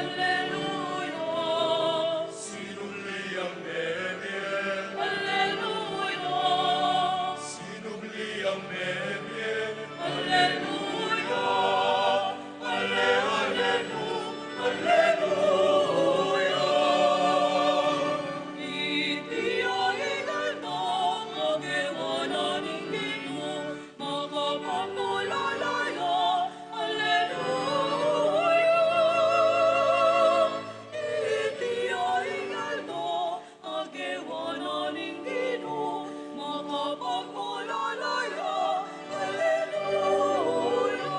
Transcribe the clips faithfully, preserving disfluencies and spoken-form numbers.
Aleluya. Sinubli ang mebie. Aleluya. Sinubli ang mebie. Aleluya. Ale, alelu-, aleluya. Iti ya ing aldo a gewa na ning Ginu, makapagmulala ya. Aleluya. Iti ya ing aldo a gewa na ning Ginu, makapagmulala ya. Aleluya.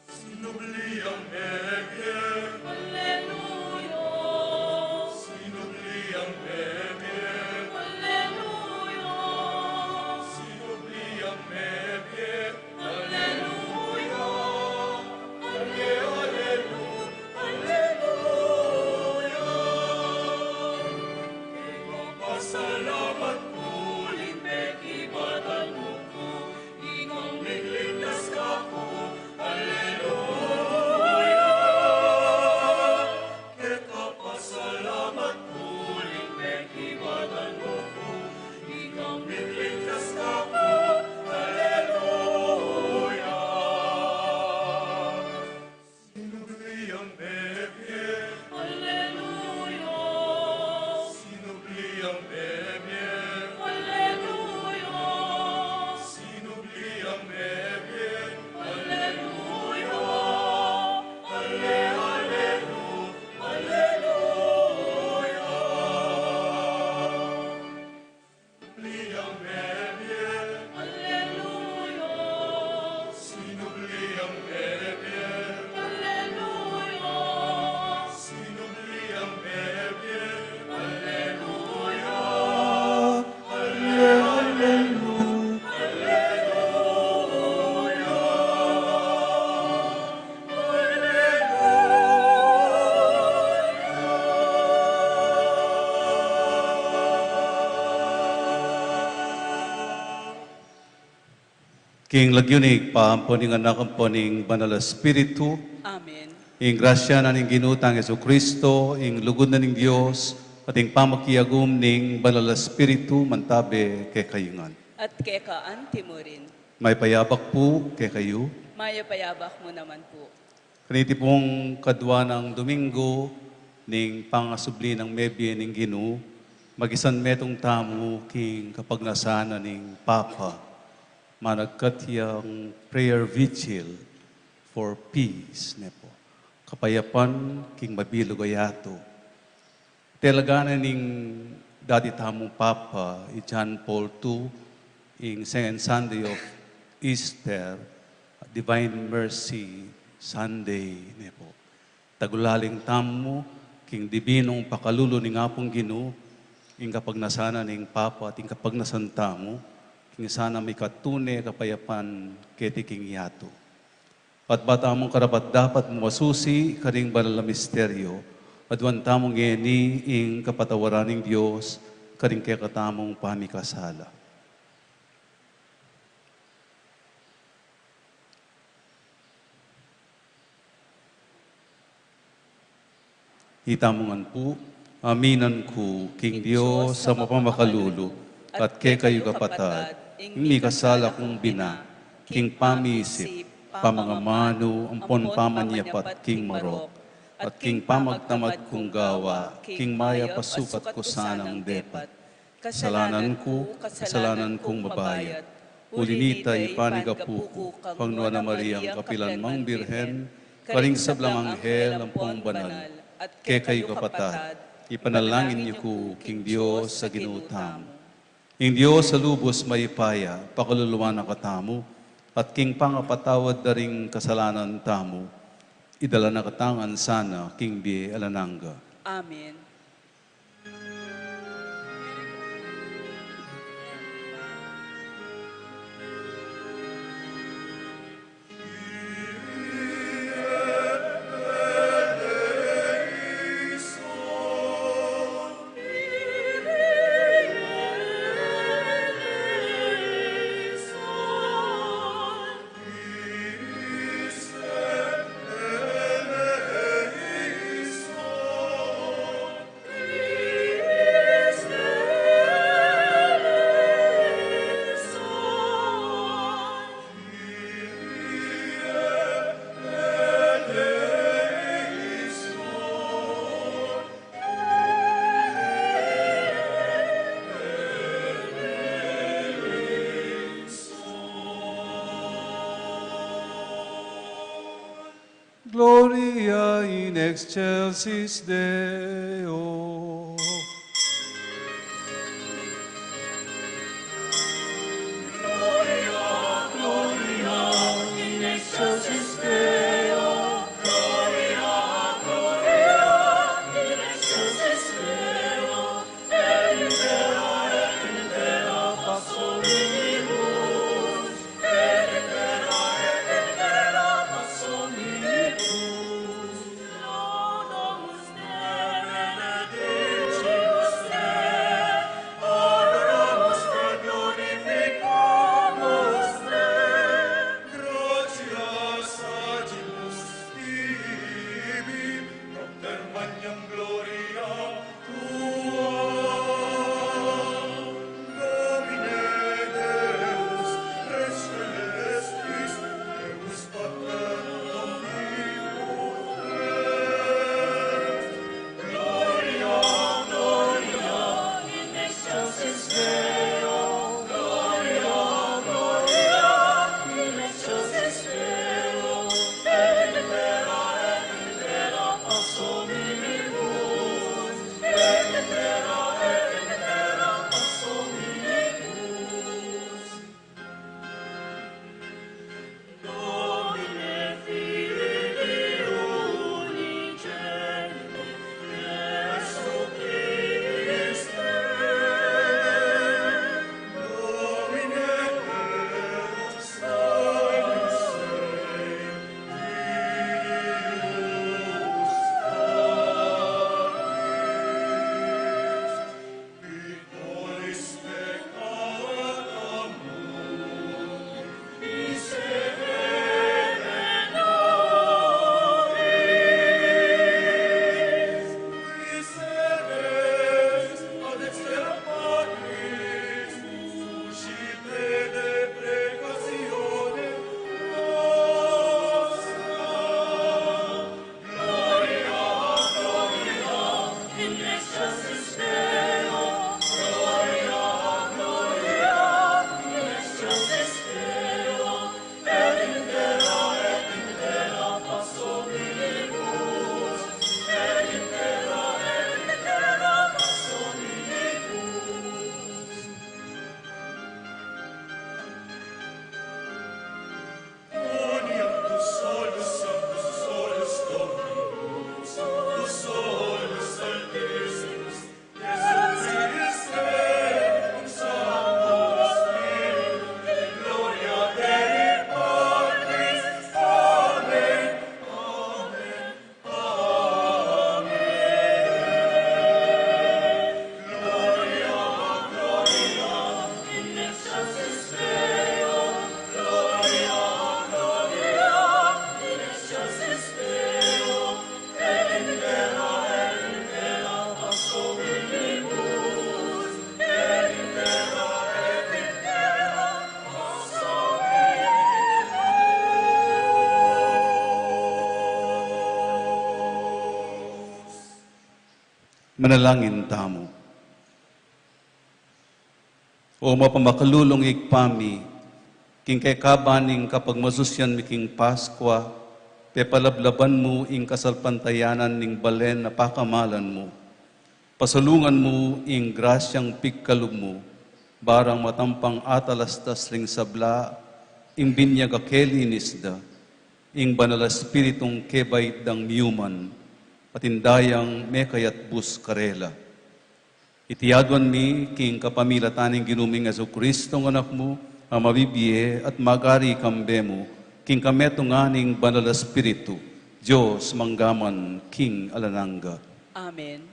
Sinubli ang mebie. Aleluya. Sinubli ang mebie. Aleluya. Sinubli ang mebie. Aleluya. Ale, alelu-, aleluya. Keka pasalamat ku ling pekibatan mu ku, ikang migligtas kaku. Aleluya. Keka pasalamat ku ling pekibatan mu ku, ikang migligtas kaku. Aleluya. Sinubli ang mebie. Aleluya. Sinubli ang mebie. Aleluya. Sinubli ang mebie. Aleluya. Ale, alelu-, aleluya. Sinubli ang mebie. Aleluya. Sinubli ang mebie. Aleluya. Sinubli ang mebie. Aleluya. Ale, alelu-, aleluya. King lagyu ning Ibpa, ampo ning Anak, ampo ning Banal a Espiritu. Amen. Ing grasya na ning Ginu tang Jesucristo, ing lugud na ning Dios, at ing pamakiagum ning Banal a Espiritu, mantabe kekayu ngan. At keka anti mu rin. Mayap a abak pu kekayu. Mayap a abak mu naman pu. Kaniti pung kadwa nang Domingo ning pangasubli nang mebie ning Ginu, magisan metung tamu king kapagnasan na ning Papa. Managkat yang prayer vigil for peace, ne pu. Kapayapan king mabilug a yatu. Talaga na ning dati tamung Papa, i John Paul two, ing Second Sunday of Easter, Divine Mercy Sunday, ne pu. Tagulaling tamu king dibinung pakalulu ning Apung Ginu, ing kapagnasan na ning Papa at ing kapagnasan tamu, king sana mikatune kapayapan keti king yatu. At ba tamung karapat-dapat masusi karing banal a misteryo, aduan tamu ngeni ing kapatawaran ning Dios karing kekatamung pamikasala. Itamu ngan pu, aminan ku king Dios a mapamakalulu, at kekayu kapatad, ing mikasala kung bina, king pamisip, pamangamanu, ampon pamanyapat king marok, at king pamagtamad kung gawa, king mayap a sukat ku sanang depat. Kasalanan ku, kasalanan kung mabayat. Uli nita, ipanigapu ku kang Nuan a Mariang kapilan mang Birhen, karing sablang anghel ampong banal, at kekayu kapatad, ipanalangin yu ku king Dios a Ginu tamu. Ing Dios a lubus mayupaya, pakaluluan na katamu, at king pangapatawad da ring kasalanan tamu, idala na katamu ngan sana king bie alang angga. Amen. Gloria in excelsis Deo. Gloria, gloria in excelsis Deo. Gloria, gloria in excelsis Deo. Gratias agimus tibi, propter magnam gloriam tuam, Domine Deus, Rex celestis, Deus Pater omnipotens. Gloria, gloria in excelsis Deo, gloria, gloria in excelsis Deo, et in terra, et in terra pax omnibus. Manalangin tamu. O mapamakalulung Ibpa mi, king kekaban ning kapagmasusyan mi king Paskua, pepalablaban mu ing kasalpantayanan ning balen a pakamalan mu. Pasalungan mu ing grasyang pigkalub mu, barang matampang atalastas ring sabla ing binyag a kelinis da, ing Banal a Espiritung kebait dang miyuman, at ing dayang mekayatbus karela. Iti aduan mi king kapamilatan ning Ginu ming Jesucristo, a Anak mu, a mabibie at magari kambe mu, king kametungan ning Banal a Espiritu, Dios mangga man king alang angga. Amen.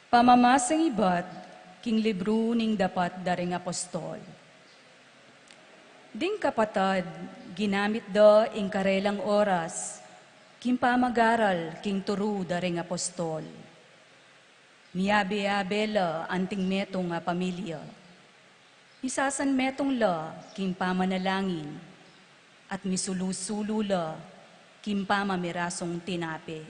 Pamamasang ibat king libru ning Dapat da ring Apostol. Ding kapatad, ginamit da ing karelang oras king pamagaral king turu da ring apostol. Miyabe-yabe la anting metung a pamilya. Misasanmetung la king pamanalangin, at misulu-sulu la king pamamirasung tinape.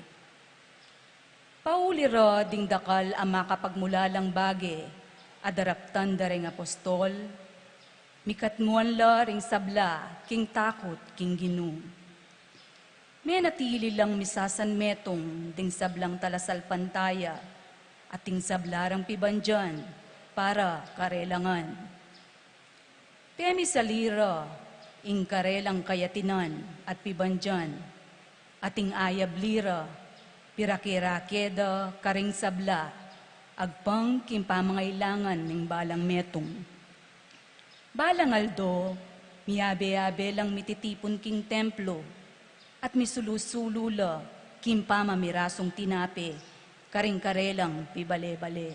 Pauli ra ding dakal a makapagmulalang bage a daraptan da reng apostol, mikatmuan la ring sabla king takut king Ginu. Menatili lang misasanmetung ding sablang talasalpantaya at ding sabla rang pibandian para karela ngan. Pemisali ra ing karelang kayatinan at pibandian, at ing ayabli ra pirake-rake da karing sabla agpang king pamangailangan ning balang metung. Balang aldo, miyabe-yabe lang mititipun king templo at misulu-sulu la king pamamirasung tinape karing karelang pibale-bale.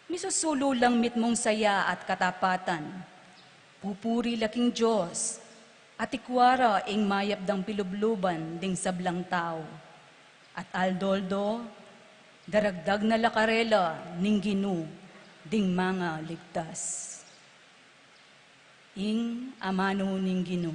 Misusulu lang mitmung saya at katapatan. Pupuri la king Dios, at ikua ra ing mayap dang pilubluban ding sablang tau. At aldo-aldo, daragdag na la karela ning Ginu ding mangaligtas. Ing amanu ning Ginu.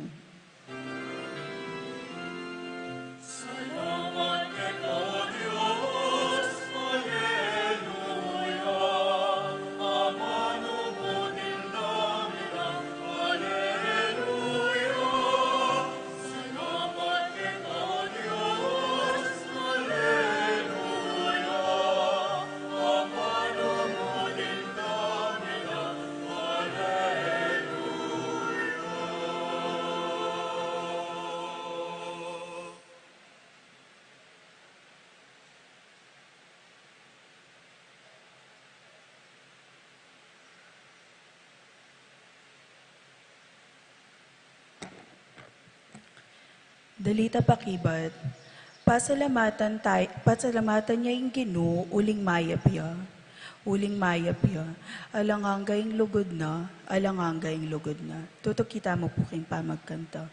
Dalita pakibat. Pasalamatan tay-, pasalamatan ya ing Ginu, uling mayap ya. Uling mayap ya. Alang angga ing lugud na, alang angga ing lugud na. Tutuki tamu pu king pamagkanta.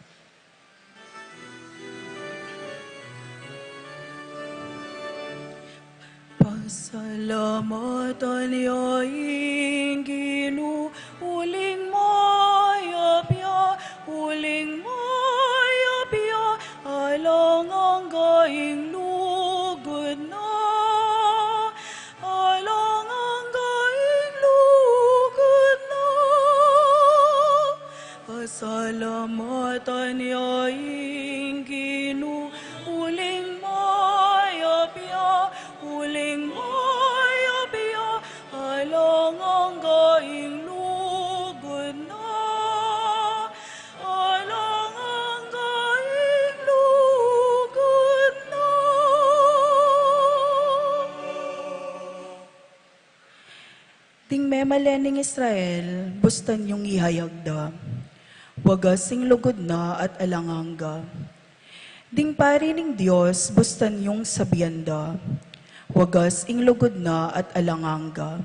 Pasalamatan ya ing Ginu, uling mayap ya, uling mayap ya, alang angga ing lugud na, alang angga ing lugud na. Pasalamatan ya ing Ginu, uling mayap ya, uling mayap ya, alang angga ing lugud na, alang angga ing lugud na. Ding memalen ning Israel, bustan yung ihayag da. Wagas ing lugud na at alang angga. Ding pari ning Dios, bustan yung sabian da. Wagas ing lugud na at alang angga.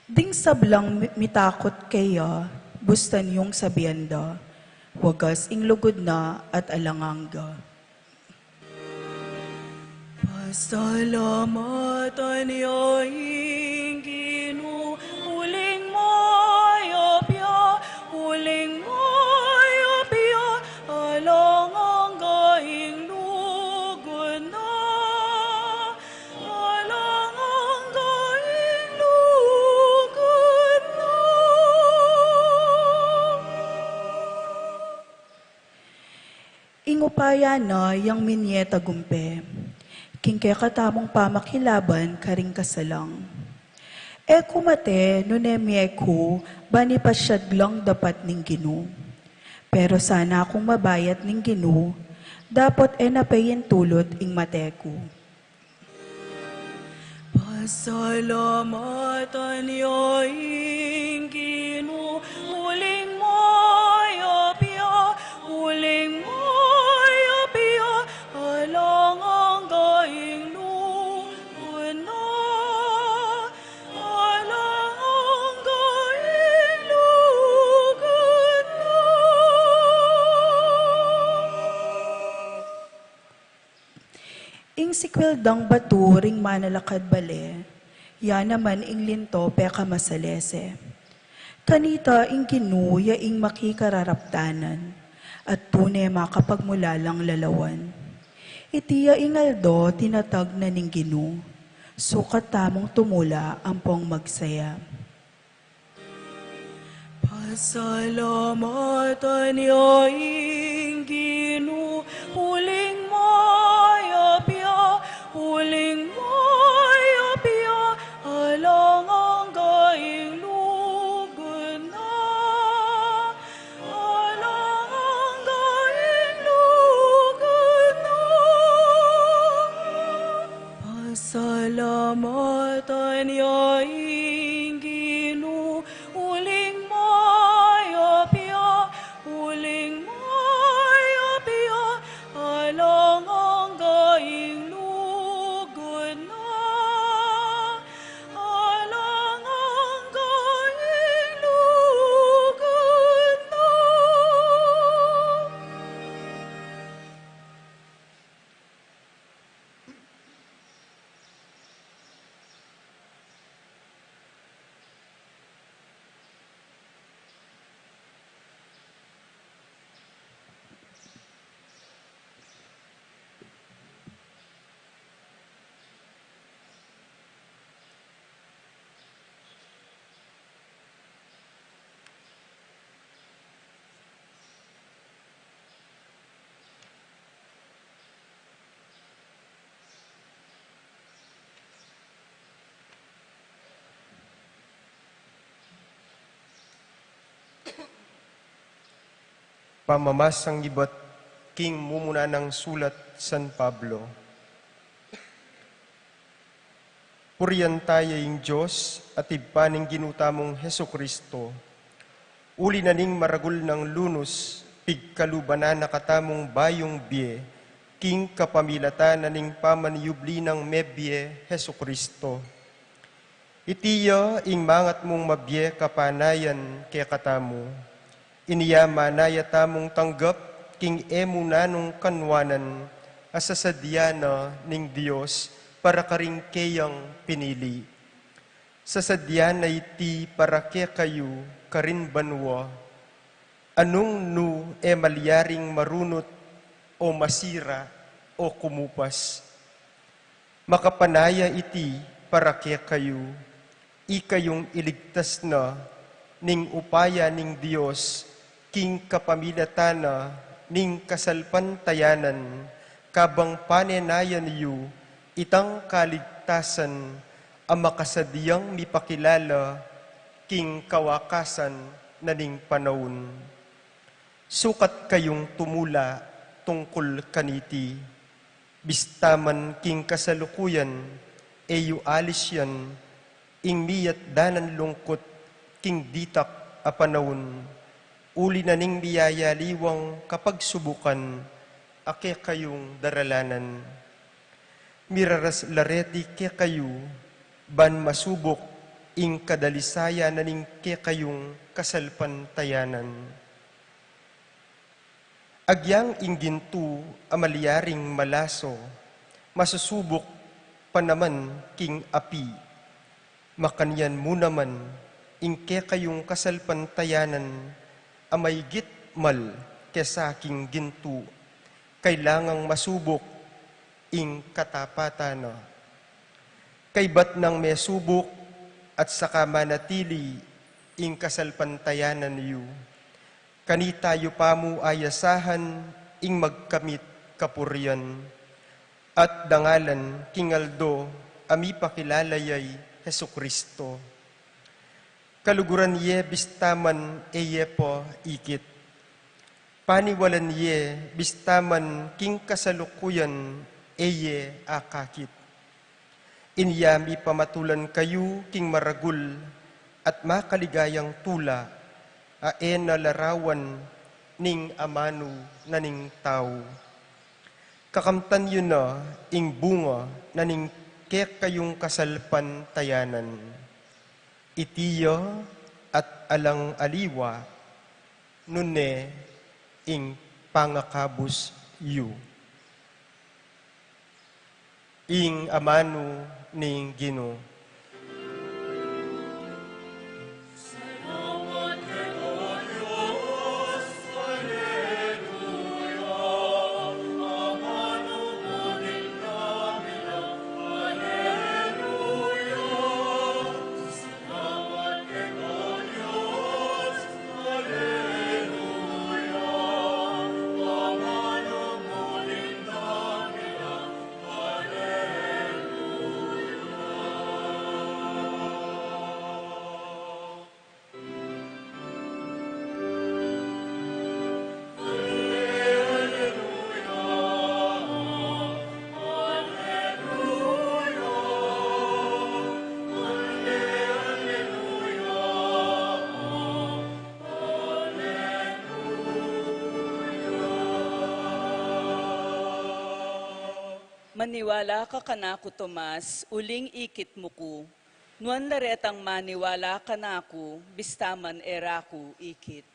Ding sablang mi-, mitakut keya, bustan yung sabian da. Wagas ing lugud na at alang angga. Pasalamatan ya ing Ginu, uling mayap ya, uling mayap ya, alang angga ing lugud na, alang angga ing lugud na. Ing upaya na yang minye tagumpe, king kekatamung pamakilaban karing kasalang. E ku mate nune mie ku ban ipasyag lang dapat ning Ginu. Pero sana kung mabayat ning Ginu, dapot e na peintulut ing mate ku. Pasalamatan ya ing Ginu, uling mayap ya, uling mayap ya, alang angga ing lugud na, alang angga ing lugud na. Ing sikwil dang batu ring manalakad bale, ya naman ing linto pekamasalese. Kanita ing Ginu ya ing makikararaptanan, at tune makapagmulalang lalawan. Iti ya ing aldo tinatag na ning Ginu, sukat tamung tumula ampong magsaya. Pasalamatan ya ing Ginu, uling mayap ya, uling mayap ya, alang angga ing lugud na. Alang angga ing lugud na. Pasalamatan ya ing Ginu, uling mayap ya, uling mayap ya, alang angga ing lugud na. Alang angga ing lugud na. Pamamasang ibat king mumuna nang sulat San Pablo. Purian taya ing Dios at Ibpa ning Ginu tamung Jesucristo, uli na ning maragul nang lunus, pigkaluban na katamung bayung bie, king kapamilatan na ning pamanyubli nang mebie Jesucristo. Iti ya ing mangat mung mabie kapanayan kekatamu. Inya manaya tamung tanggap king e mu nanung kanwanan a sasadya na ning Dios para karing keyang pinili. Sasadya na iti para kekayu karin banua, anung nu e malyaring marunut o masira o kumupas. Makapanaya iti para kekayu, ikayung iligtas na ning upaya ning Dios king kapamilatan na ning kasalpantayanan, kabang panenayan yu itang kaligtasan a makasadyang mipakilala king kawakasan na ning panaun. Sukat kayung tumula tungkul kaniti, bista man king kasalukuyan e yu alisyan ing miyatdanan lungkut king ditak a panaun, uli na ning miyayaliwang kapagsubukan a kekayung daralanan. Miraras la reti kekayu ban masubuk ing kadalisayan na ning kekayung kasalpantayanan. Agyang ing gintu a malyaring malaso, masusubuk pa naman king api. Makanyan mu naman ing kekayung kasalpantayanan a maigit mal kesa king gintu, kailangang masubuk ing katapatan na. Kaybat nang mesubuk at saka manatili ing kasalpantayanan yu, kanita yu pa mu ayasahan ing magkamit kapurian, at dangalan king aldo a mipakilala ya i Jesucristo. Kaluguran ye bista man e ye pa ikit. Paniwalan ye bista man king kasalukuyan e ye akakit. Inya mipamatulan kayu king maragul at makaligayang tula a e na larawan ning amanu na ning tau. Kakamtan yu na ing bunga na ning kekayung kasalpantayanan. Iti ya at alang aliwa, nune ing pangakabus yu. Ing amanu ning Ginu. Maniwala ka kanaku, Tomas, uling ikit mu ku. Nuan la retang maniwala kanaku, bista man e ra ku ikit.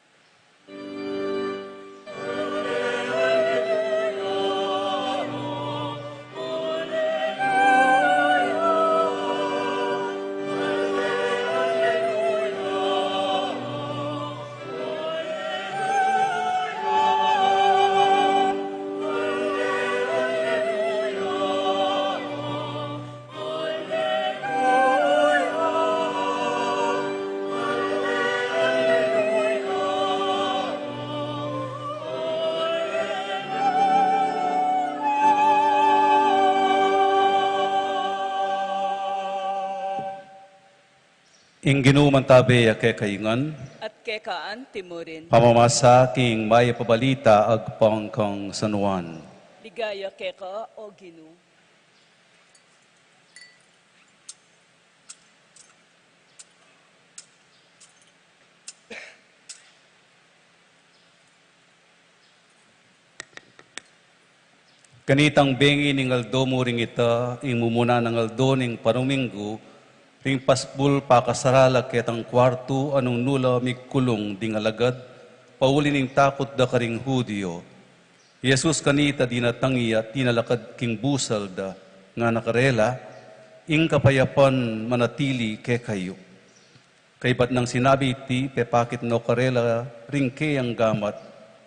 Ing Ginu mantabe ya kekayu ngan. At keka anti mu rin. Pamamasa king Mayap a Balita agpang kang San Juan. Ligaya keka, O Ginu. Kanitang bengi ning aldo mu ring ita, ing mumuna nang aldo ning paruminggu, ring pasbul pakasarala ketang kuartu, a nung nu la migkulung ding alagad, pauli ning takut da karing Judio. I Jesus kanita dinatang ya, tinalakad king busal da, ngana karela, Ing kapayapan manatili kekayu. Kaybat nang sinabi iti, pepakit no karela ring keyang gamat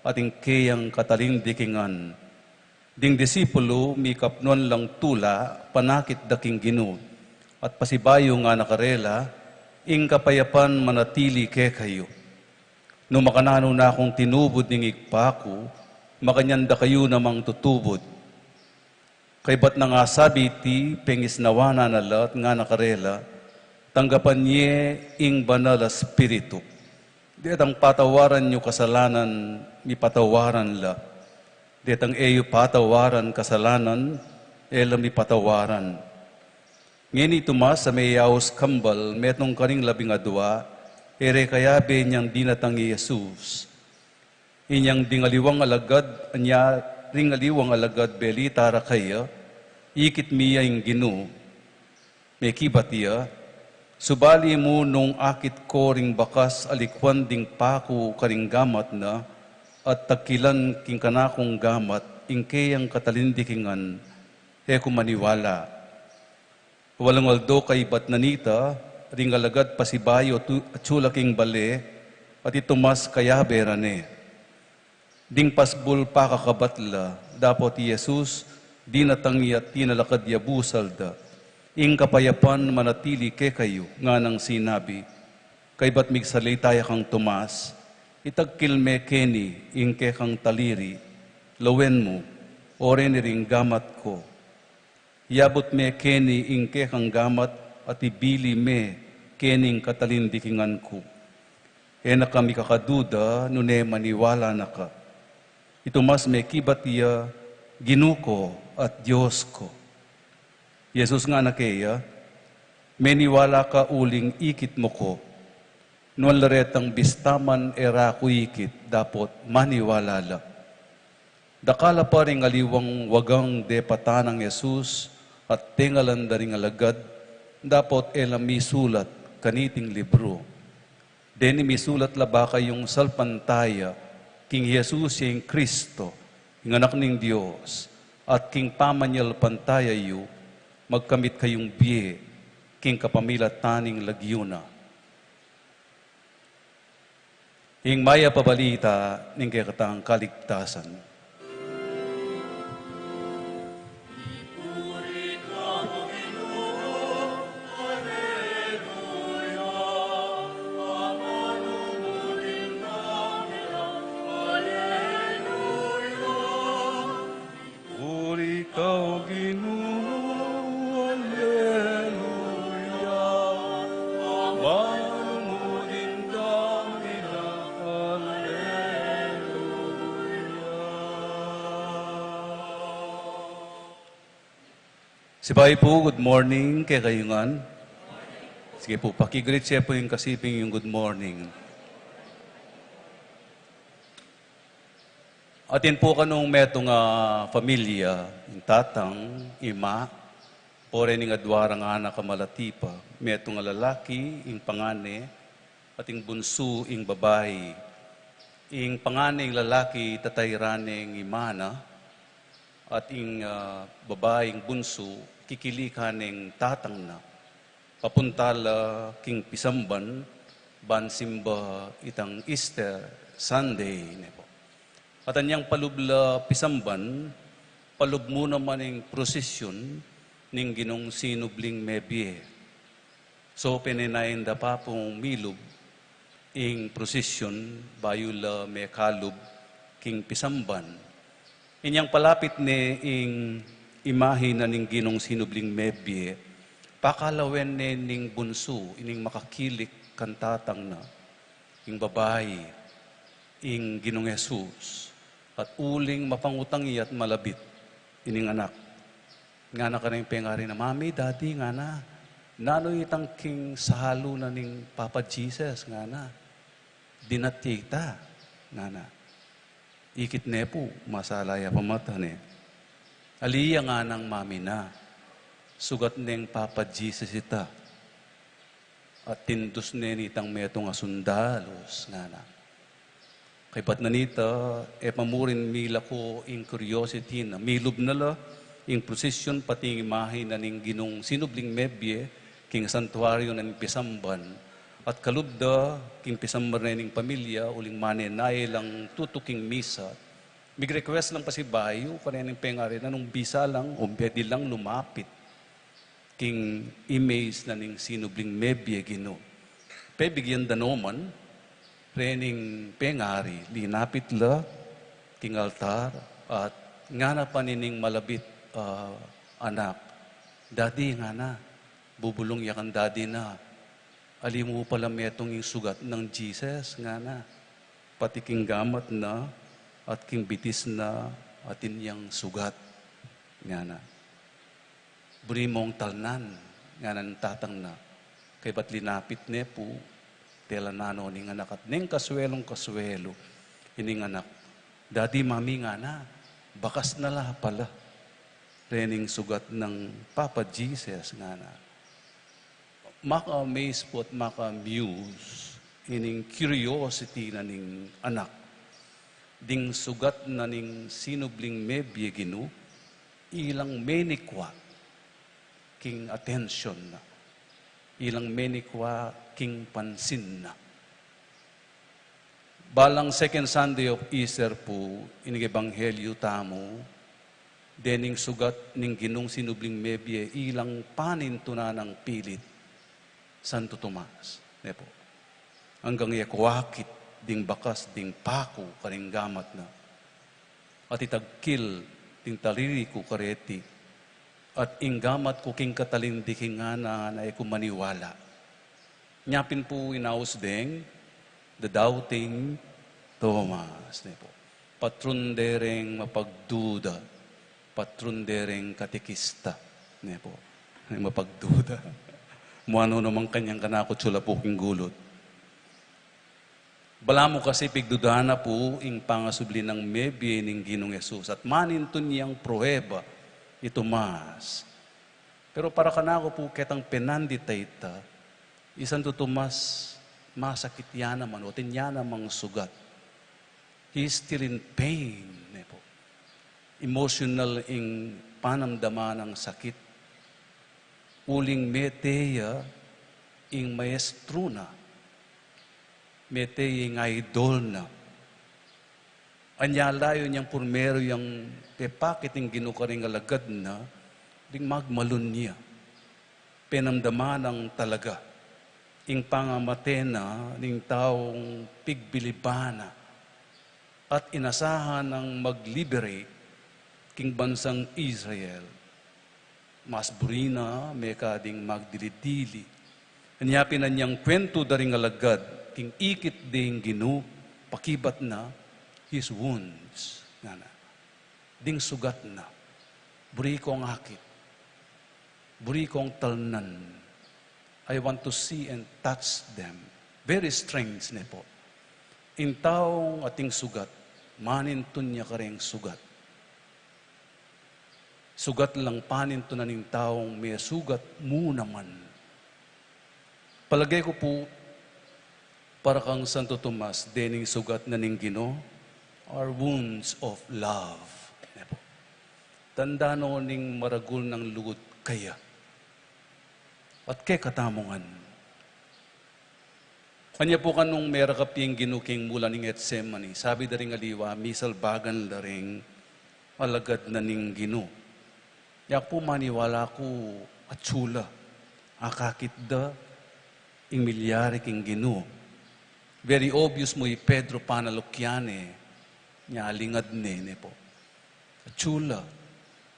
at ing keyang katalindikingan. Ding disipulu mikapnuan lang tula, panakit da king Ginu, at pasibayu ngana karela, Ing kapayapan manatili kekayu. Nu makananu na kung tinubud ning Ibpa ku, makanyan da kayu namang tutubud. Kaybat nang asabi iti, pengisnawan na la at ngana karela, Tanggapan ye ing Banal a Espiritu. Detang patawaran yu kasalanan, mipatawaran la. Detang e yu patawaran kasalanan, e la mipatawaran. Ngeni i Tomas a meyaus kambal, metung karing labing adua, e re kayabe inyang dinatang i Jesus. Inyang ding aliwang alagad, anya ring aliwang alagad belita ra kaya, ikit mi ya ing Ginu. Mekibat ya, Subali mu nung akit ko ring bakas a likwan ding paku karing gamat na, at tagkilan king kanakung gamat ing keyang katalindikingan, e ku maniwala. Walung aldo kaybat na nita, ring alagad pasibayu atsu la king bale, at i Tomas kayabe ra ne. Ding pasbul pakakabat la, dapot i Jesus, dinatang ya at tinalakad ya busal da. Ing kapayapan manatili kekayu, nganang sinabi. Kaybat migsalita ya kang Tomas, Itagkil me keni ing kekang taliri, lawen mu, o reni ring gamat ku. Yabut me keni ing kekang gamat at ibili me keni ing katalindikingan ku. E na ka mikakaduda nune maniwala na ka. I Tomas mekibat ya, Ginu ku at Dios ku. I Jesus ngana keya, Meniwala ka uling ikit mu ku. Nuan la retang bista man e ra ku ikit, dapot maniwala la. Dakal a pa ring aliwang wagang depatan nang Jesus at tengalan da ring alagad, dapot e la misulat kaniting libru. Deni misulat la ba kayung salpantaya king Jesus ya ing Kristo, ing Anak ning Dios, at king pamanyalpantaya yu, magkamit kayung bie king kapamilatan ning lagyu na. Ing Mayap a Balita ning kekatang kaligtasan. Puri ka, O Ginu, aleluya. Amanu mu ding damina, aleluya. Sibayu pu, good morning kekayu ngan. Sige pu, paki-greet ye pu ing kasiping yung good morning. Atin pu kanung metung a familia, ing tatang, ima, pore ning adua rang anak a malati pa, metung a lalaki, ing pangane, at ing bunsu, ing babai. Ing pangane ing lalaki, tatayran ne ing ima na, at ing, ah, babai ing bunsu, kikilikan ne ing tatang na. Papunta la king pisamban, ban simba itang Easter Sunday, ne pu. At anyang palub la pisamban, palub mu naman ing prosesyon ning Ginung sinubling mebie. So, penenayan da pa pung milub ing prosesyon bayu la mekalub king pisamban. Inyang palapit ne ing imahe na ning Ginung sinubling mebie, pakalawen ne ning bunsu, ining makakilik kang tatang na, ing babai, ing Ginung Jesus, at uling mapangutang ya at malabit ining anak. Ngana kareng pengari na, "Mami, Daddy," ngana, "nanu itang king salu na ning Papa Jesus?" ngana. "Dinat ya ita," ngana. Ikit ne pu, masala ya pa mata ne. "Ali ya," nganang mami na, "sugat neng Papa Jesus ita. At tindus ne nitang metung a sundalus," ngana. Kaybat na nita, e pa murin milako ing curiosity na. Milub na la ing prosesyon pati ing imahe na ning Ginung sinubling mebie king santuaryo na ning pisamban. At kalub da king pisamban na ning pamilya, uling manenayan lang tutuking misa, mig-request lang pasibayu kareng pengari na nung bisa lang o pwede lang lumapit king image na ning sinubling mebie Ginu. Pebigyan da no man, reng pengari, linapit la king altar, at ngana pa nining malabit, ah, anak, "Daddy," ngana, "bubulung ya kang Daddy na. Ali mu pala metung ing sugat nang Jesus," ngana. "Pati king gamat na, at king bitis na, atin yang sugat," ngana. "Buri mong talnan," ngana ning tatang na. Kaybat linapit ne pu, tela na no ning anak at neng kaswelung-kaswelu ining anak. "Daddy, Mami," ngana, "bakas na la pala reng sugat nang Papa Jesus," ngana. Maka-amaze pu at maka-amuse ining curiosity na ning anak. Ding sugat na ning sinubling mebie Ginu, ilang menikwa king atensyon na, ilang menikwa king pansin na. Balang second Sunday of Easter pu, ining ebanghelyo tamu, dening sugat ning Ginung sinubling mebie ilang panintunan nang pilit Santo Tomas, ne pu. Anggang e ku akit ding bakas ding paku karing gamat na. At itagkil ding taliri ku kareti. At ing gamat ku king katalingdiki ngana, e ku maniwala. Nya pin pu inaus deng the doubting Thomas, ne pu. Patrun de reng mapagduda, patrun de reng katekista, ne pu. Reng mapagduda. Mu anu naman kanyang kanaku, tsula pu king gulut. Balamu kasi pigduda na pu ing pangasubli nang mebie ning Ginung Jesus, at manintun yang prueba i Tomas. Pero para kanaku pu, ketang penandit a ita, i Santo Tomas, masakit ya naman, atin ya namang sugat. He is still in pain, ne pu. Emotional ing panamdaman nang sakit. Uling mete ya ing maestro na. Mete ya ing idol na. Anya layu nyang purmeru yang pepakit ing Ginu karing alagad na, ding magmalun ya. Penamdaman nang talaga ing pangamate na ning taung pigbiliban na at inasahan nang mag-liberate king bansang Israel. Mas buri na mekad ing magdili-dili. Anya pin anyang kwentu da ring alagad king ikit ding Ginu, pakibat na, his wounds, ngana. Ding sugat na. Buri kong akit. Buri kong talnan. I want to see and touch them. Very strange, ne pu. Ing taung ating sugat, Manintun ya kareng sugat. Sugat lang panintunan ning taung mesugat mu naman. Palage ku pu, para kang Santo Tomas, dening sugat na ning Ginu, are wounds of love. Ne pu. Tanda no ning maragul nang lugud kaya. At kekatamu ngan. Anya pu kanung merakap yang Ginu king mula ning Getsemani, sabi da ring aliwa, misalbagan da ring alagad na ning Ginu. Yaku pu maniwala ku atsu la, akakit da ing milyari king Ginu. Very obvious mu i Pedro panalukyan ne, nya alingad ne, ne pu. Atsu la,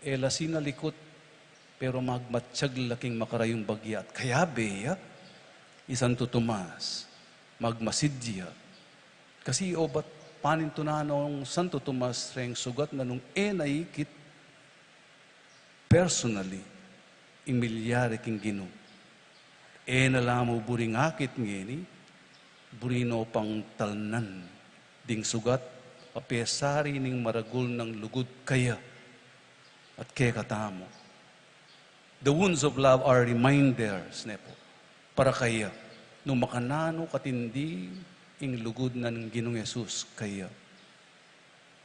e la sinalikut, pero magmatyag la king makarayung bagya. At kayabe ya, i Santo Tomas, magmasid ya. Kasi obat panintunan nong Santo Tomas reng sugat na nung e na ikit personally, ing milyari king Ginu. E na la mu buring akit ngeni, buri no pang talnan ding sugat, apesar ning maragul nang lugud kaya at kekatamu. The wounds of love are reminders, ne pu, para kaya, nung makananu katindi ing lugud nang Ginung Jesus kaya.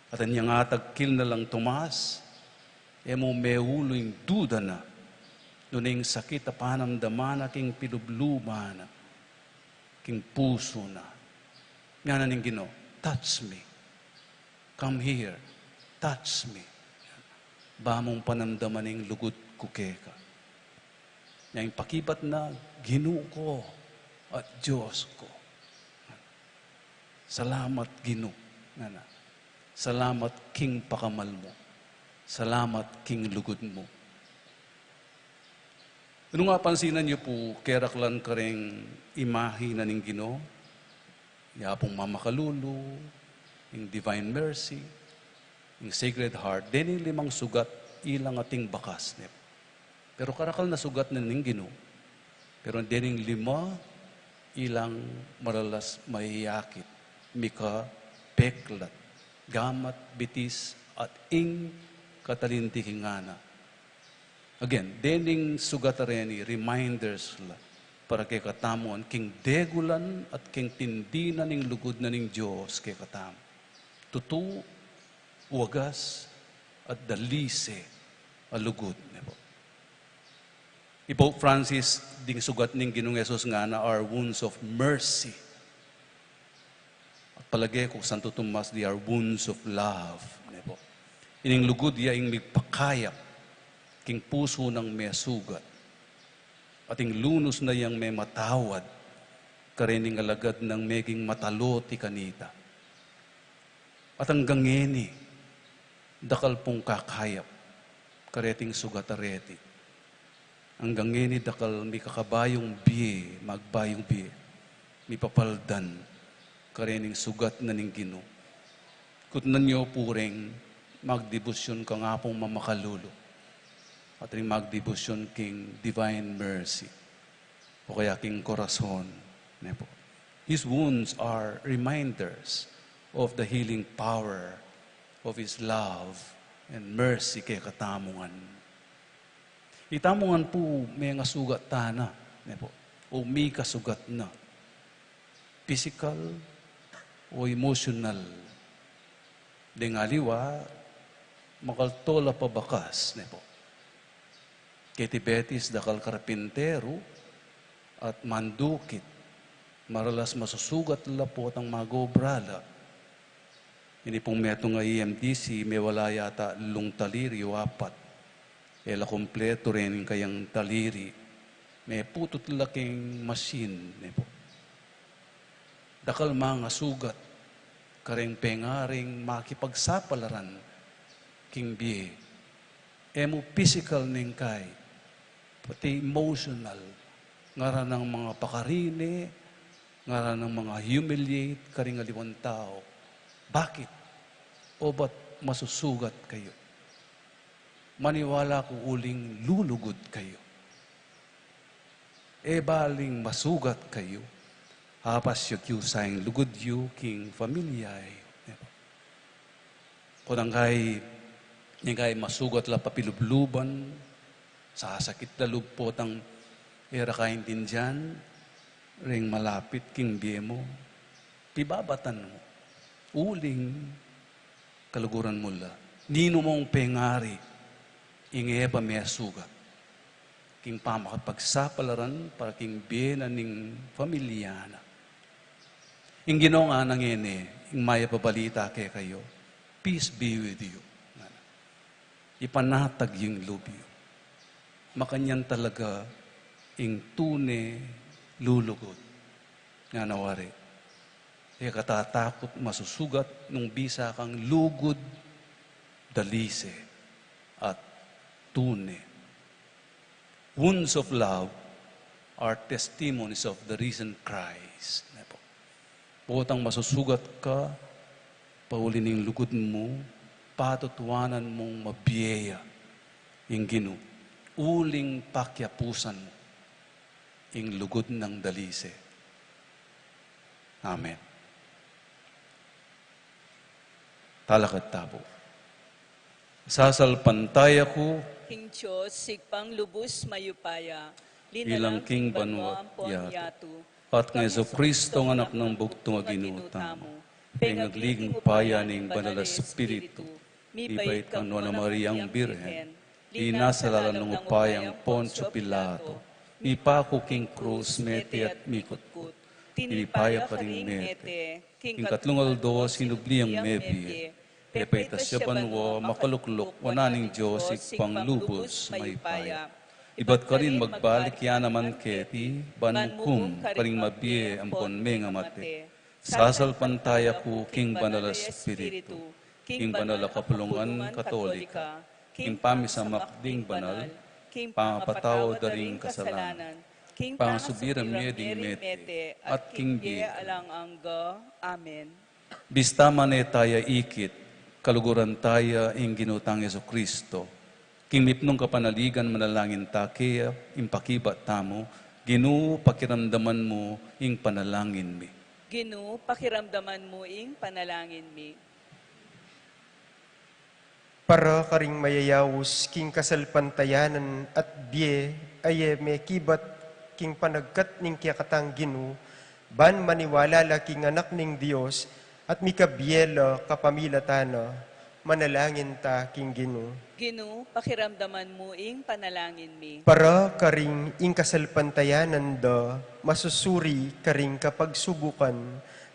At anyang atagkil na lang Tomas, e mu meulu ing duda na, nune ing sakit a panamdaman na king pilubluban na, king pusu na. Ngana ning Ginu, "Touch me. Come here. Touch me. Ba mung panamdaman ing lugud ku keka." Nya ing pakibat na, "Ginu ku at Dios ku." Salamat, Ginu, ngana. Salamat king pakamal mu. Salamat king lugud mu. Nung apansinan yu pu, keraklan kareng imahe na ning Ginu, ya pung mamakalulu, ing Divine Mercy, ing Sacred Heart, dening limang sugat ilang ating bakas, ne pu. Pero karakal na sugat na ning Ginu, pero dening lima ilang maralas mayakit, mika, peklat, gamat, bitis, at ing katalinti king ngana. Again, dening sugat a reni, reminders la, para kekatamu ngan king degulan at king tindi na ning lugud na ning Dios kekatamu. Tutu, wagas, at dalise a lugud, ne pu. I Pope Francis, ding sugat ning Ginung Jesus ngana, are wounds of mercy. At palage ku, Santo Tomas, they are wounds of love, ne pu. Ining lugud ya ing migpakayap king pusu nang mesugat, at ing lunus na yang mematawad karening alagad nang meging mataloti kanita. At anggang ngeni, dakal pung kakayap kareting sugat a reti. Anggang ngeni dakal mikakabayung bie, magbayung bie, mipapaldan karening sugat na ning Ginu. Kutnan yu pu reng magdebosyon kang Apung mamakalulu, at reng magdebosyon king Divine Mercy, o kaya king Corazon, ne pu. His wounds are reminders of the healing power of His love and mercy kekatamu ngan. Itamu ngan pu, mengasugat tana, ne pu, o mikasugat na, pisikal o emosyonal. Deng aliwa, makalto la pa bakas, ne pu. Keti Betis, dakal karpinteru at mandukit, maralas masusugat la potang mag-obra la. Ini pung metung a E M D C, mewala yata lung taliri o apat. E la kumpletu reng kayang taliri. Meputut la king masin, ne pu. Dakal mangasugat kareng pengaring makipagsapalaran king bie. E mu pisikal neng kai, pati emosyonal, ngaran nang mangapakarine, ngaran nang manga-humiliate karing aliwang tau. Bakit? Obat masusugat kayu. Maniwala ku uling lulugud kayu. E baling masugat kayu, apasyag yu sa ing lugud yu king pamilya yu. Potang kai, ing kai masugat la papilubluban, sasakit la lub potang e ra kaintindian ring malapit king bie mu. Pibabatan mu, uling kaluguran mu la. Ninu mung pengari ing e pa mesugat king pamakapagsapalaran para king bie na ning pamilya na. Ing Ginu ngana ngeni, ing mayap a balita kekayu, "Peace be with you." Ipanatag yu ing lub yu. Makanyan talaga ing tune lulugud. Ngana wari, e ka tatakut masusugat nung bisa kang lugud, dalise, at tune. Wounds of love are testimonies of the risen Christ. Potang masusugat ka, pauli ning lugud mu, patutuanan mung mabie ya ing Ginu, uling pakiapusan mu ing lugud nang dalise. Amen. Talakad tamu pu. Sasalpantaya ku king Dios, Ibpang lubus mayupaya, linalang king banua ampon yatu, at kang Jesucristo, Anak nang bugtung a Ginu tamu, pengagli king upaya ning Banal a Espiritu, mibait kang Nuan a Mariang Birhen, linasa la la nung upaya nang Poncio Pilato, mipaku king krus, mete at mikutkut, tinipa ya karing mete, king katlung aldo sinubli yang mebie, pepaitas ya banua, makalukluk wanan ning Dios Ibpang lubus mayupaya. Ibat karin magbalik ya naman keti, ban manghukum karing mabie ampon mengamate. Sasalpantaya ku king Banal a Espiritu, king banal a kapulungan Katolika, king pamisamak ding banal, king pangapatawad da ring kasalanan, king pangasubli ring mie ding mete, at king bie alang angga. Amen. Bista man e taya ikit, kaluguran taya ing Ginu tang Jesucristo. King mipnung kapanaligan manalangin ta kaya, ing pakibat tamu, Ginu, pakiramdaman mu ing panalangin mi. Ginu, pakiramdaman mu ing panalangin mi. Para karing mayayaus king kasalpantayanan at bie a e mekibat king panagkat ning kekatang Ginu, ban maniwala la king Anak ning Dios at mikabie la kapamilatan na, manalangin ta king Ginu. Ginu, pakiramdaman mu ing panalangin mi. Para karing ing kasalpantayanan da masusuri karing kapagsubukan,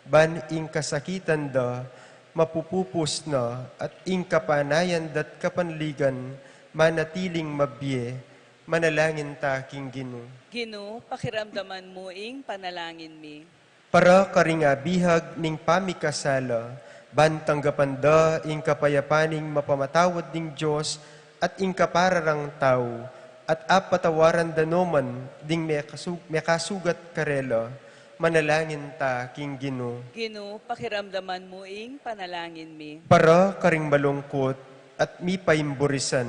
ban ing kasakitan da mapupupus na, at ing kapanayan da't kapanligan manatiling mabie, manalangin ta king Ginu. Ginu, pakiramdaman mu ing panalangin mi. Para karing abihag ning pamikasala, ban tanggapan da ing kapayapan ning mapamatawad ning Dios at ing kapararang tau, at apatawaran da no man ding mekasu-, mekasugat karela, manalangin ta king Ginu. Ginu, pakiramdaman mu ing panalangin mi. Para karing malungkut at mipaimburisan,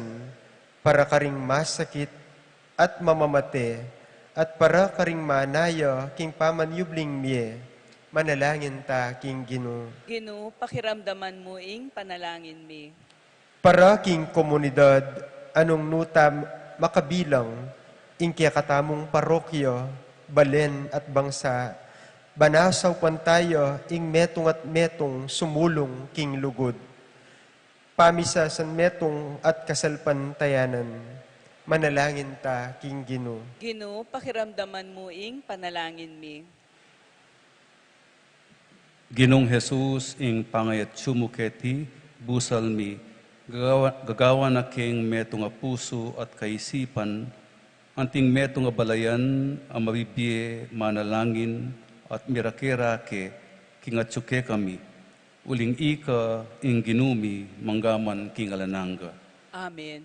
para karing masakit at mamamate, at para karing manaya king pamanyubling mie, manalangin ta king Ginu. Ginu, pakiramdaman mu ing panalangin mi. Para king komunidad, a nung nu ta makabilang, ing kekatamung parokya, balen at bangsa, ban asaupan taya ing metung at metung sumulung king lugud. Pamisasanmetung at kasalpantayanan, manalangin ta king Ginu. Ginu, pakiramdaman mu ing panalangin mi. Ginung Jesus, ing pangayatsu mu keti, busal mi, gagawa, gagawan na keng metung a pusu at kaisipan, anting metung a balayan a mabibie manalangin at mirake-rake king atsu kekami, uling ika ing Ginu mi manggaman king alang angga. Amen.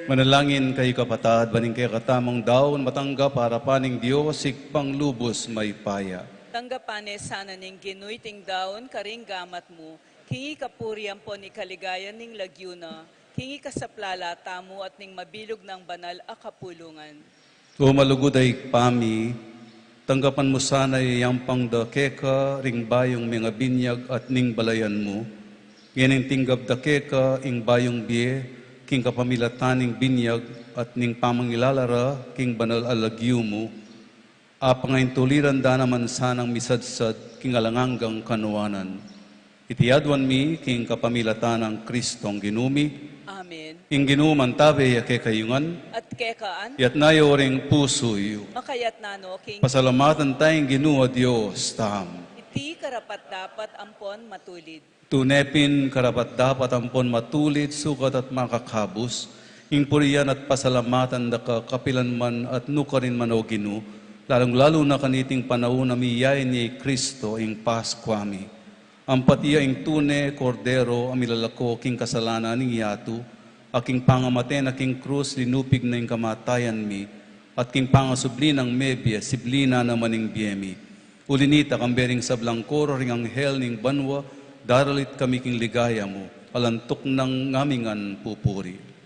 Manalangin kayu, kapatad, ban ing kekatamung daun matanggap arapan ning Dios, Ibpang lubus mayupaya. Tanggapan ne sana ning Ginu iting daun karing gamat mu, king ikapuri ampon ikaligaya ning lagyu na, king ikasaplala tamu at ning mabilug nang banal a kapulungan. O malugud a Ibpa mi, tanggapan mu sana ya yampang da keka ring bayung mengabinyag at ning balayan mu, ngening tinggap da keka ing bayung bie, king kapamilatan ning binyag at ning pamangilala ra king banal a lagyu mu, apang ing tuliran da naman sanang misadsad king alang anggang kanuanan. Iti aduan mi king kapamilatan nang Kristong Ginu mi. Amen. Ing Ginu mantabe ya kekayu ngan. At keka mu rin. Itas yu ring pusu yu. Makaitas no king. Pasalamatan taya ing Ginu a Dios tamu. Iti karapat-dapat ampon matulid. Tune pin karapat-dapat ampon matulid, sukat at makakabus, ing purian at pasalamatan da ka kapilan man at nukarin man, o Ginu, lalung-lalu na kaniting panaun a miyayain ya i Kristo ing Paskua mi. Ampat iya ing tune Kordero a milalako king kasalanan ning yatu, a king pangamate na king krus linupig na ing kamatayan mi, at king pangasubli nang mebie, sibli na naman ing bie mi. Uli nita, kambe ring sablang koro ring anghel ning banua, daralit kami king ligaya mu, alang tuknang ngami ngan pupuri.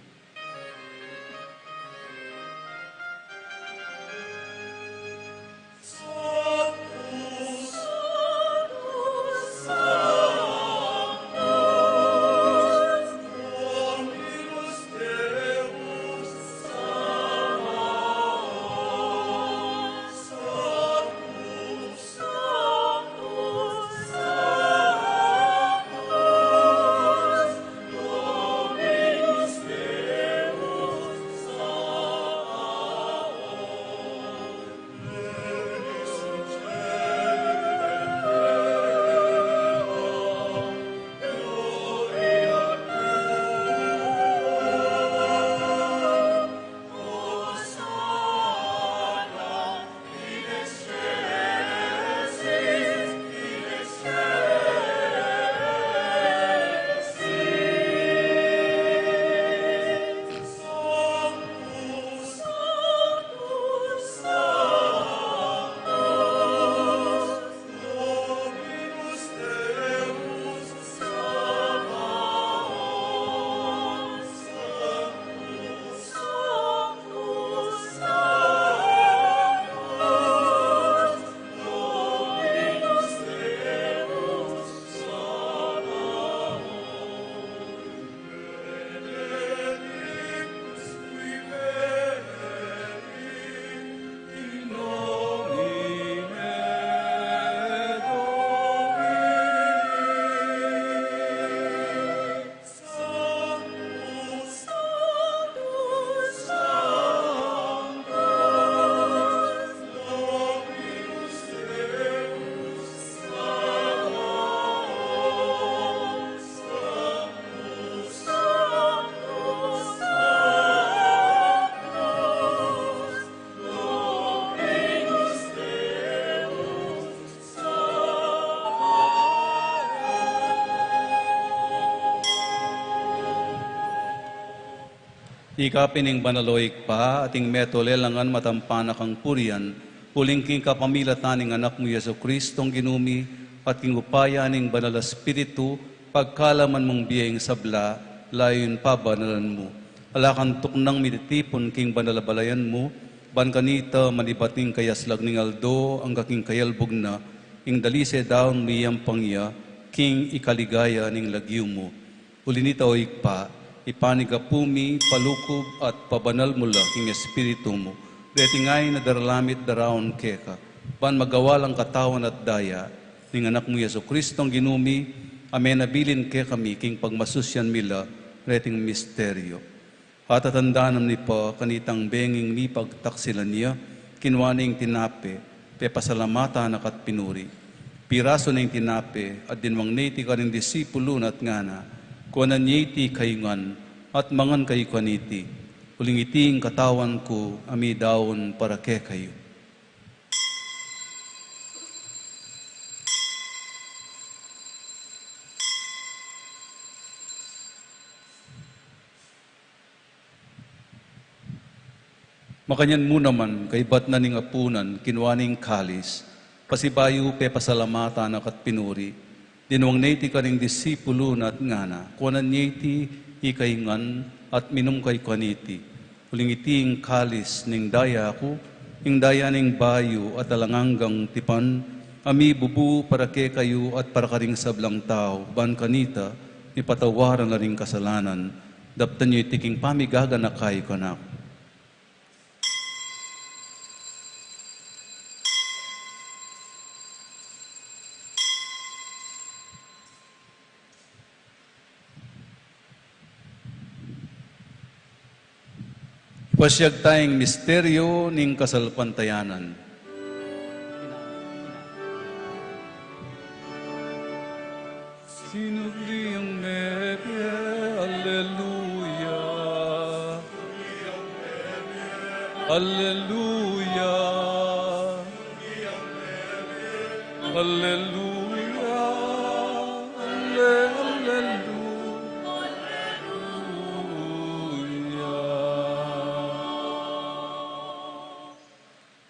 Ika pin ing banal, o Ibpa, ating metung lelangan matampan a kang purian, uling king kapamilatan ning Anak mu Jesu-Cristong Ginu mi, at king upaya ning Banal a Espiritu, pagkalaman mung bie ing sabla, layun pabanalan mu. Ala kang tuknang mititipun king banal a balayan mu, ban kanita manibat ning kayaslag ning aldo angga king kayalbug na, ing dalise daun miyampang ya, king ikaligaya ning lagyu mu. Uli nita, o Ibpa, ipanyawad mi, palukub at pabanal mu la king Espiritu mu, reting ain a daralamit daraun keka, ban magawa lang katawan at daya ning Anak mu Jesu-Cristong Ginu mi, a menabilin kekami king pagmasusyan mi la reting misteryu. At atandanan mi pa kanitang benging mipagtaksilan ya, kinua ne ing tinape, pepasalamatan na ka't pinuri. Pirasu ne ing tinape, at dinwang ne iti karing disipulu na at ngana, kuanan ye iti kayu ngan, at mangan kayu kaniti, uling iti ing katawan ku a midaun para kekayu. Makanyan mu naman, kaybat na ning apunan, kinua ne ing kalis, pasibayu pepasalamatan na ka't pinuri, dinwang ne iti karing disipulu na at ngana: Kuanan ye iti, ikay ngan, at minum kayu kaniti. Uling iti ing kalis ning daya ku, ing daya ning bayu at alang anggang tipan, a mibubu para kekayu at para karing sablang tau, ban kanita mipatawaran la ring kasalanan. Daptan yu iti king pamigaganaka yu kanaku. Pasiag taya ing misteryu ning kasalpantayanan. Sinubli yang mebie, alleluia. Alleluia. Alleluia. Alle-, alleluia.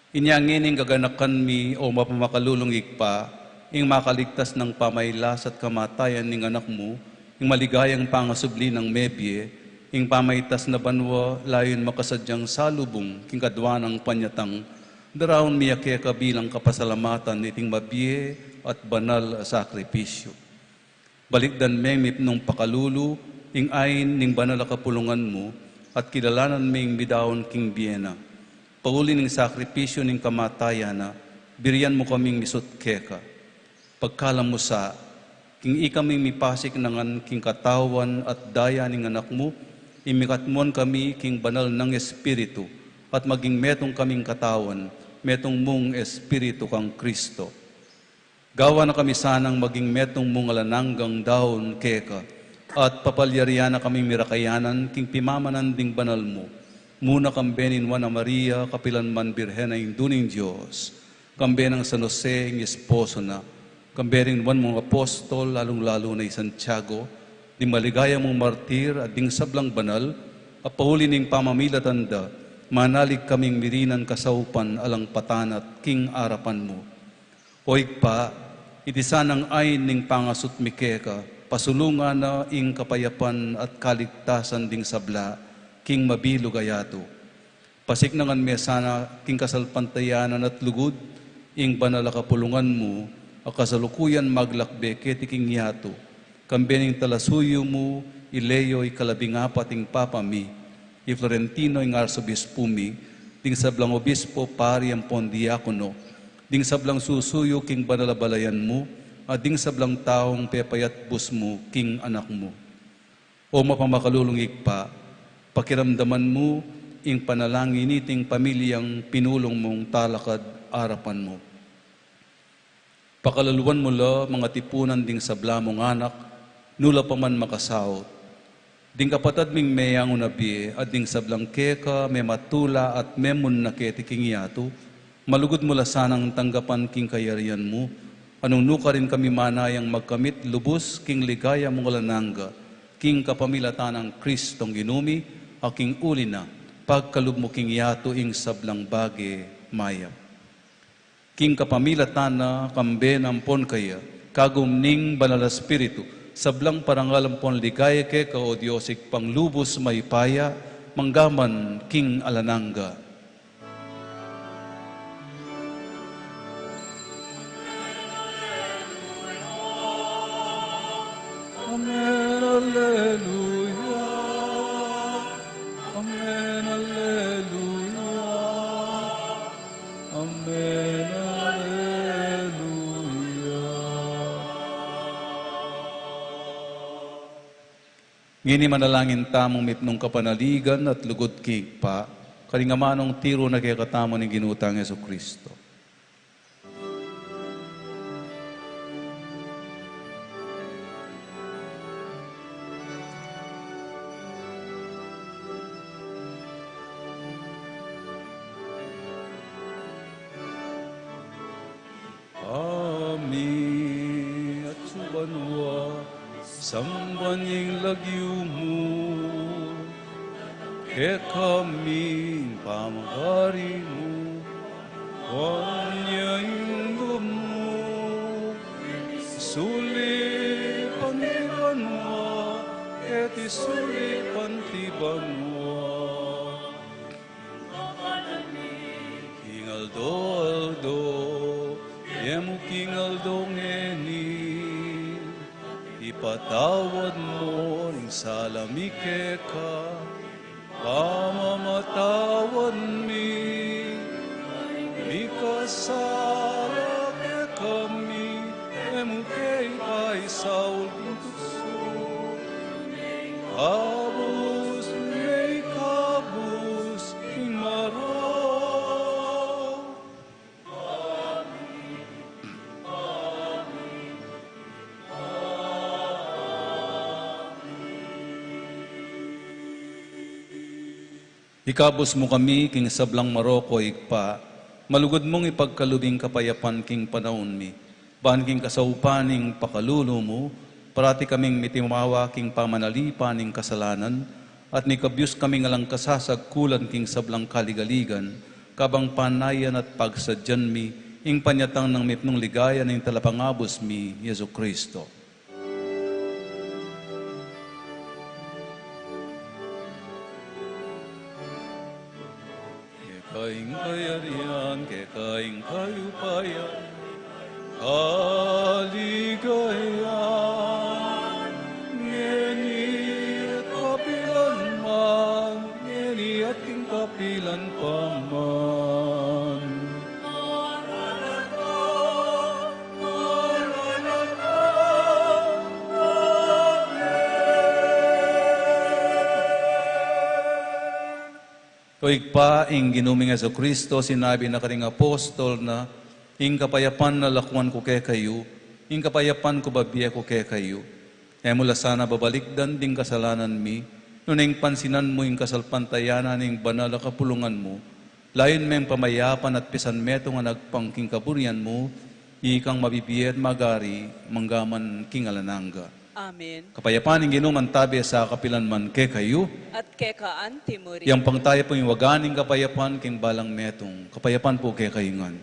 Inya ngeni ing gaganakan mi, o mapamakalulung Ibpa, ing makaligtas nang pamailas at kamatayan ning Anak mu, ing maligayang pangasubli nang mebie, ing pamaitas na banua, layun makasadyang salubung king kadua nang panyatang, daraun mi ya keka bilang kapasalamatan iting mabie at banal a sakripisyu. Balikdan meng mipnung pakalulu ing ain ning banal a kapulungan mu, at kilalanan meng midaun king bie na. Pauli ning sakripisyu ning kamatayan na, birian mu kaming misut keka. Pagkalam mu sa, king ikami mipasik na ngan king katawan at daya ning Anak mu, imikatmuan kami king banal nang Espiritu, at maging metung kaming katawan, metung mung Espiritu kang Kristo. Gawan na kami sanang maging metung mung alang anggang daun keka, at papalyarian na kaming mirakayanan king pimamanan ding banal mu, muna kambe ning Nuan a Maria, kapilan man Birhen a Indu ning Dios, kambe nang San Jose ing esposo na, kambe ring nuan mung apostol, lalung-lalu na i Santiago, ding maligaya mung martir, at ding sablang banal a pauli ning pamamilatan da, manalig kaming mirinan kasaupan alang patanat king arapan mu. O Ibpa, iti sanang ain ning pangasut mi keka, pasulungan na ing kapayapan at kaligtasan ding sabla king mabilug a yatu. Pasiknangan me sana king kasalpantayanan at lugud ing banal a kapulungan mu, a kasalukuyan maglakbe keti king yatu, kambe ning talasuyu mu, i Leo ikalabing apat ing Papa mi, i Florentino ing Arsobispu mi, ding sablang obispo, pari ampon diakono, ding sablang susuyu king banal a balayan mu, at ding sablang taung pepayatbus mu king Anak mu. O mapamakalulung Ibpa, pakiramdaman mu ing panalangin niting pamilyang pinulung mung talakad arapan mu. Pakalaluan mu la, mangatipunan ding sabla mung anak, nu la pa man makasaut. Ding kapatad ming meyangu na bie, at ding sablang keka mematula at memun na keti king yatu, malugud mu la sanang tanggapan king kayarian mu, a nung nukarin kami manayang magkamit lubus king ligaya mung alang angga, king kapamilatan nang Kristong Ginu mi, a king uli na, pagkalub mu king yatu ing sablang bage mayap. King kapamilatan na, kambe na ampon kaya, kagum ning Banal a Espiritu, sablang parangal ampon ligaya keka, o Dios, Ibpang lubus mayupaya, mangga man king alang angga. Amen, alleluia. Amen, alleluia. Amen, alleluia. Ngeni manalangin tamung mipnung kapanaligan at lugud king Ibpa, karing amanung tiru na kekatamu ning Ginu tang Jesucristo. Ami atsu banua, samban ya ing lagyu mu. Kekami ing pamagari mu, kanya ing lub mu, sulip anti banua, keti sulip anti banua. King aldo-aldo, ibie mu king aldo ngeni, ipatawad mu ing sala mi keka, pamamatawad mi ing mikasala kekami, e mu ke ipaisaul king tuksu, nune ikabus mu ing kabus king marok. Ikabus mu kami king sablang marok, o Ibpa, malugud mung ipagkalub ing kapayapan king panaun mi, ban king kasaupan ning pakalulu mu, parati kaming mitimawa king pamanalipan ning kasalanan, at mikabyus kaming alang kasasagkulan king sablang kaligaligan, kabang panayan at pagsadyan mi ing panyatang nang mipnung ligaya ning Talapangabus mi, Jesucristo. Keka ing kayarian, keka ing kayupayan, kaligayan, ngeni at kapilan man, ngeni at king kapilan pa man. O Ibpa, ing Ginu ming Jesucristo, sinabi na karing apostol na, "Ing kapayapan lalakuan ku kekayu, ing kapayapan ku bibie ku kekayu." E mu la sana babalikdan ding kasalanan mi, nune ing pansinan mu ing kasalpantayanan ning banal a kapulungan mu, layun meng pamayapan at pisan metung a agpang king kaburian mu, ikang mabibie at magari, mangga man king alang angga. Amen. Kapayapan ning Ginu mantabe sa kapilan man kekayu. At keka anti mu rin. Yang pang tayu pung iwaga ning kapayapan king balang metung. Kapayapan pu kekayu ngan.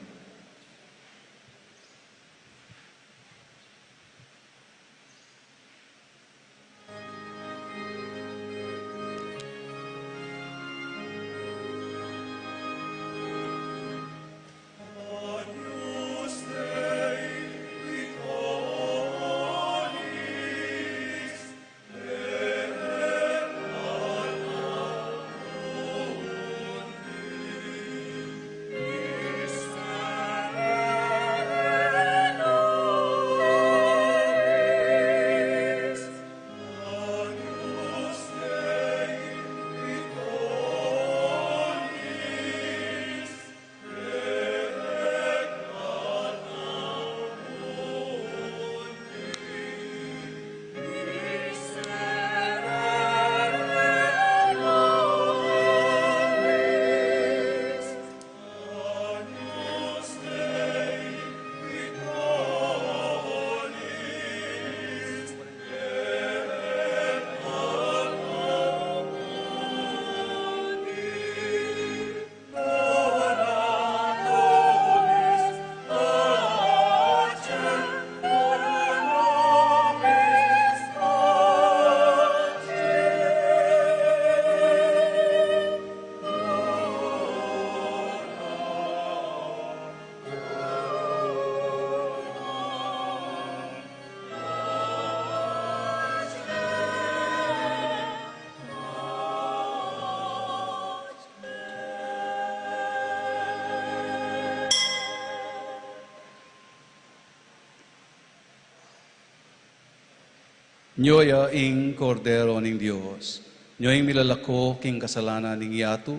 Nyo ya ing Kordero ning Dios. Nyo ing milalako king kasalanan ning yatu.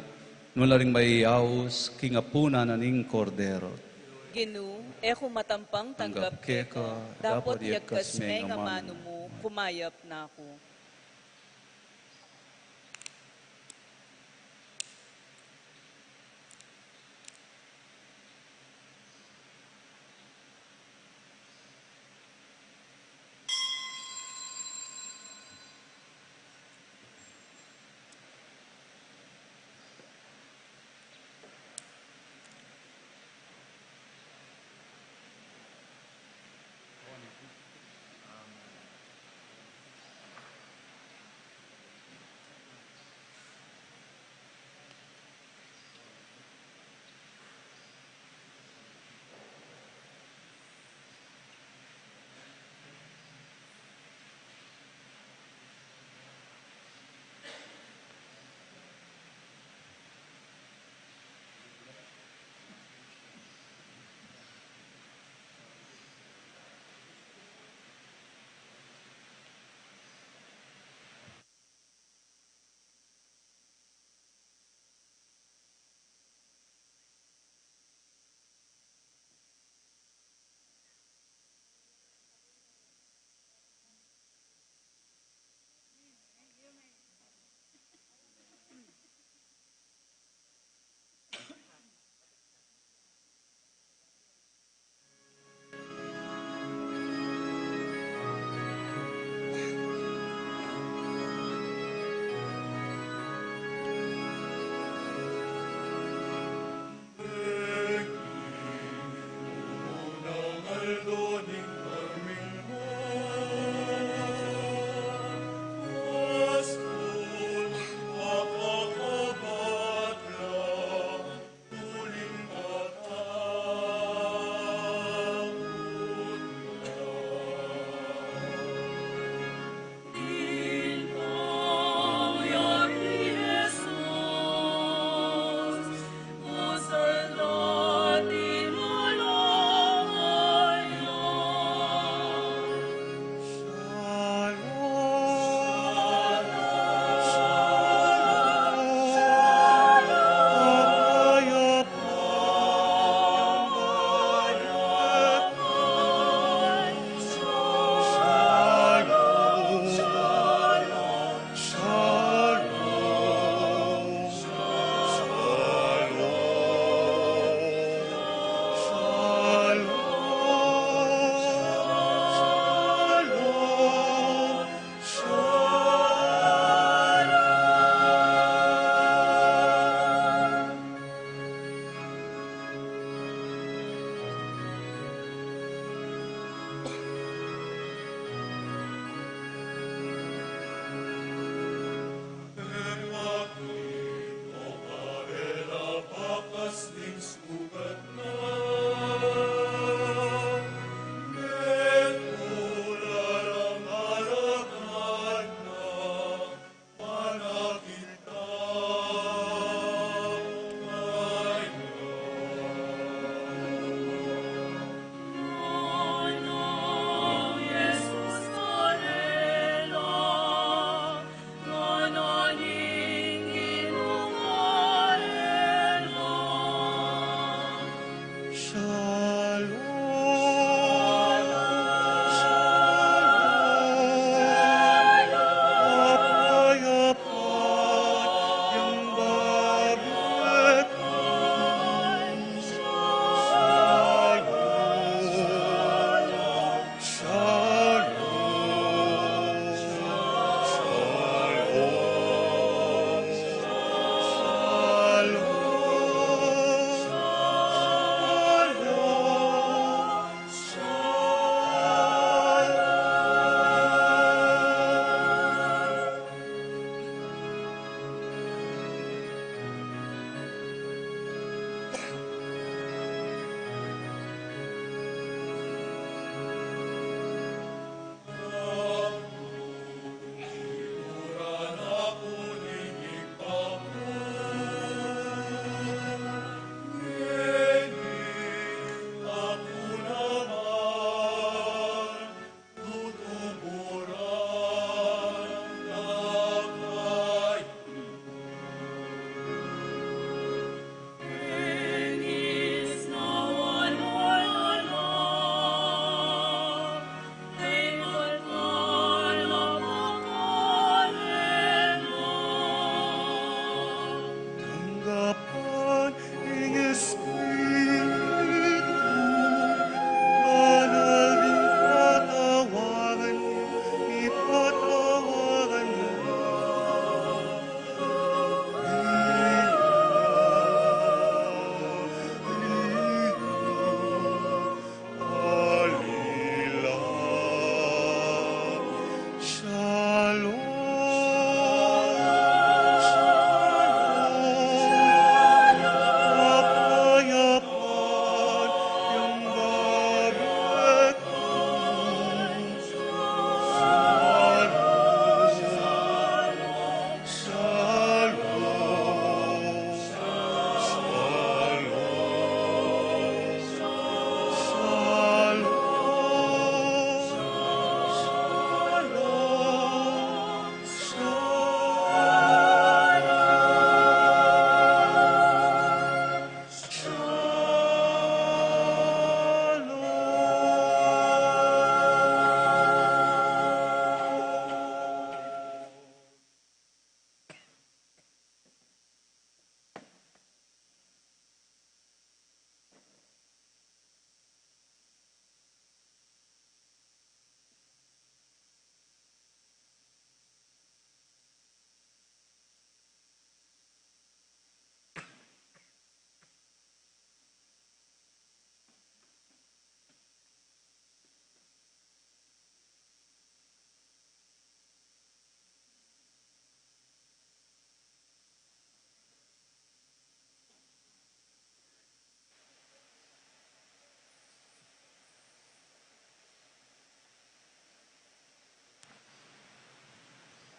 Nune la ring mayayaus king apunan na ning Kordero. Ginu, e ku matampang tanggap keka, dapot yagkas me ing amanu mu, kumayap na ku.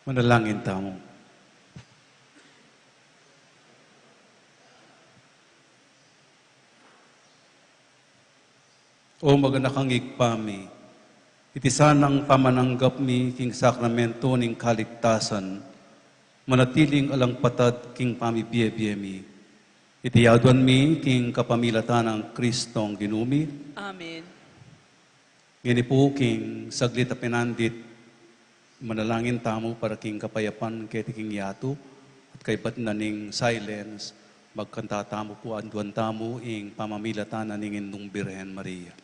Manalangin tamu. O maganakang Ibpa mi, iti sanang pamananggap mi king sakramento ning kaligtasan, manatiling alang patad king pamibie-bie mi. Iti aduan mi king kapamilatan nang Kristong Ginu mi. Amen. Ngeni pu king saglit a pinandit, manalangin tamu para king kapayapan keti king yatu, at kaybat na ning silence, magkanta tamu pu, aduan tamu ing pamamilatan na ning Indung Birhen Maria.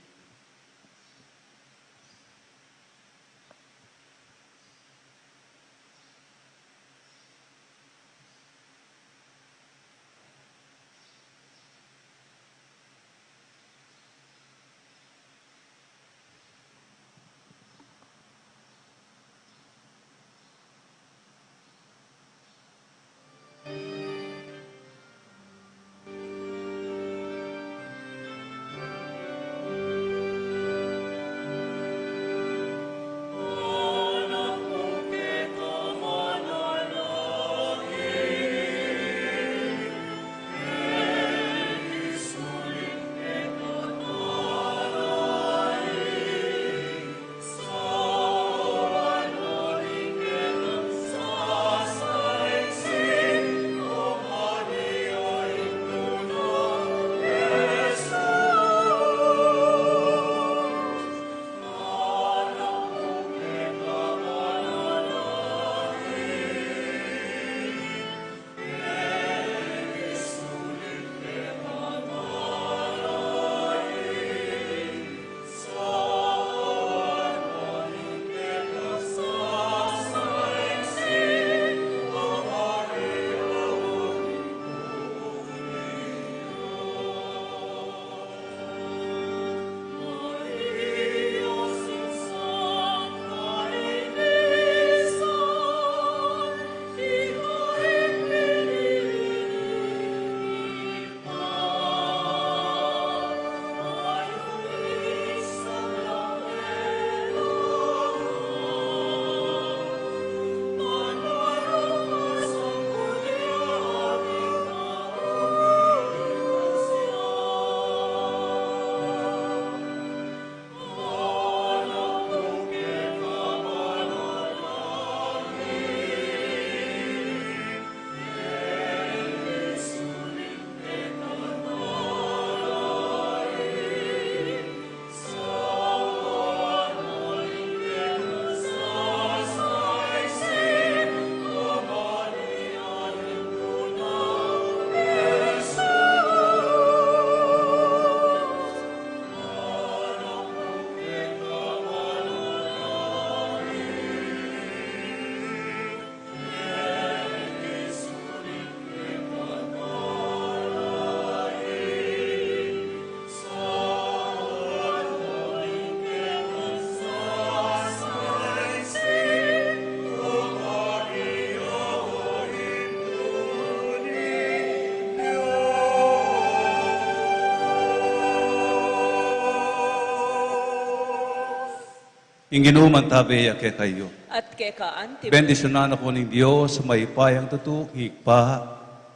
Ing Ginu mantabe ya kekayu. At keka anti. Bendisyunan na kayu ning Dios, mayupayang tutu, ing Ibpa,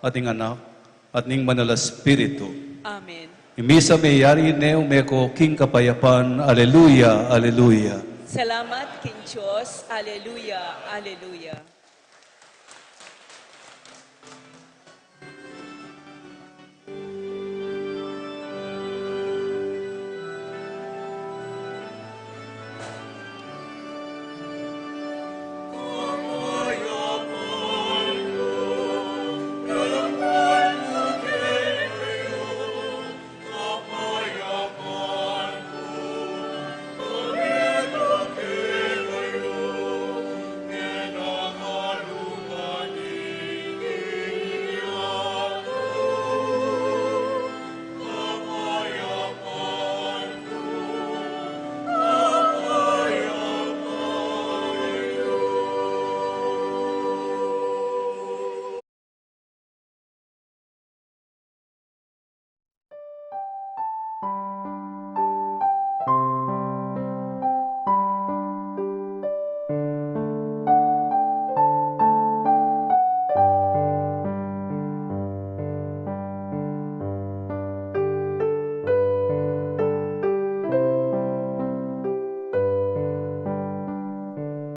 at ing Anak, at ning Banal a Espiritu. Amen. Ing misa meyari ne, ume ko king kapayapan. Aleluya, aleluya. Salamat king Dios. Aleluya, aleluya.